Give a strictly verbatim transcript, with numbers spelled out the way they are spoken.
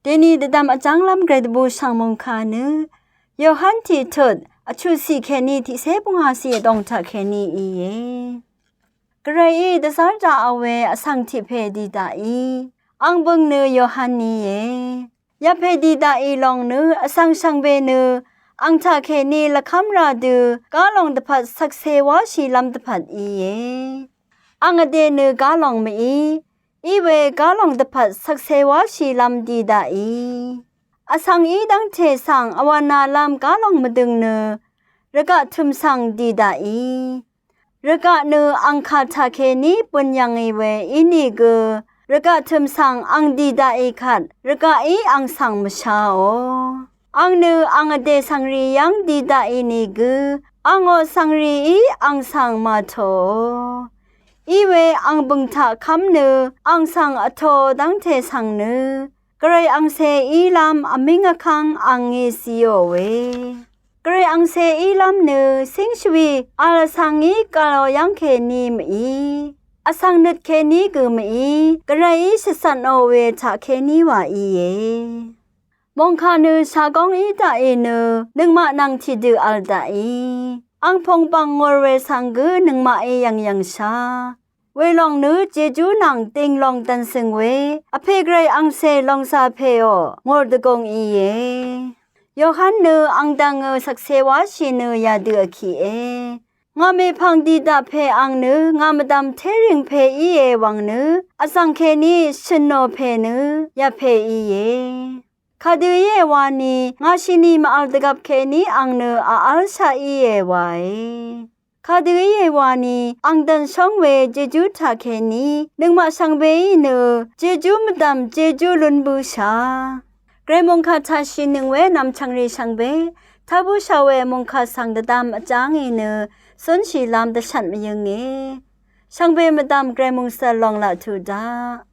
Deni dvdvm vjv́nglv́m gvray dvbù shv̀ng mòngkà nø Yohan tiq tut vchuqciq kèní tiqcé pungacì vdòng taq kèní íe. Gvrayí dvzv́r daqò we vsvng tiq pè dì daqì. Àng bø̀ng nø Yohan íe. Yapè dì daqì lòng nø vsvng shvngbe nø àng taq kèní lvkv́m rà dø gálong dvpvt shvkse wáshìlv́m dvpvt íe. Àng vdè nø gálong mví, iwe gálong dvpvt shvkse wáshìlv́m dì daqì. Vsvng í dv́ngte svng vwv̀nalv́m gálong mvdøng nø rvgaq tø̀m svng dì daqì. Rvgaq nø àng kà taq kèní bø̀n yv̀ngì we ínìgø, rvgaq tø̀m svng àng dì daqì kvt rvgaqí àng svng mvshaò. Àng nø àng vdè svngrì yv́ng dì daqì nìgø, àngò svngrií àng svng màtòò. Iwe àng bø̀ng taq kv́m nø àng svng vtō dv́ngte svng nø gvray angcè ílv́m vmíng vkv́ng àngí zíò we. Gvray angcè ílv́m nø cíngshvwi vl vsvng í gv̀lò yv́ng kèní mví, vsvng nøt kèní gø mví, gvrayí shvcv̀nò we taq kèní wa íe. Mòngkà nø shagóng í daqì nø nøngmaq nvng tiqdø vl daqì. Àng pùngbv̀ng ngùr we svng gø nøngmaqí yv̀ngyv̀ngshà. Welòng nø jejú nvng dìng lòng dv̀nsø̀ng we vpè gvray angcè lòngzà pèò ngùr dvgùng íe. Yohan nø àng dv̀ngø shvkse wáshì nø yadø vkìe. Ngà mèpv̀ng dì daq pè àng nø ngà mvdv̀m térìng pè íe wv̀ng nø vzv̀ng kèní shø̀nò pè nø yapè íe. Kadø íe wani ngà shìni màvl dvgvp kèní àng nø vv́lshaq íe wae. Kadø íe wani àng dv̀nshóng we jejú taq kèní nøngmaq shvngbeí nø jejú mvdv̀m jejú lún bǿshà. Gvray mòngkà taq shìnøng we nv̀mchv̀ngrì shvngbe taq bǿshà we mòngkà svng dvdvm vjá ngì nø cúnshìlv́m dvshvt mvyǿnge. Shvngbe mvdv̀m gvray mòngsv̀l lòng laq tuq daq.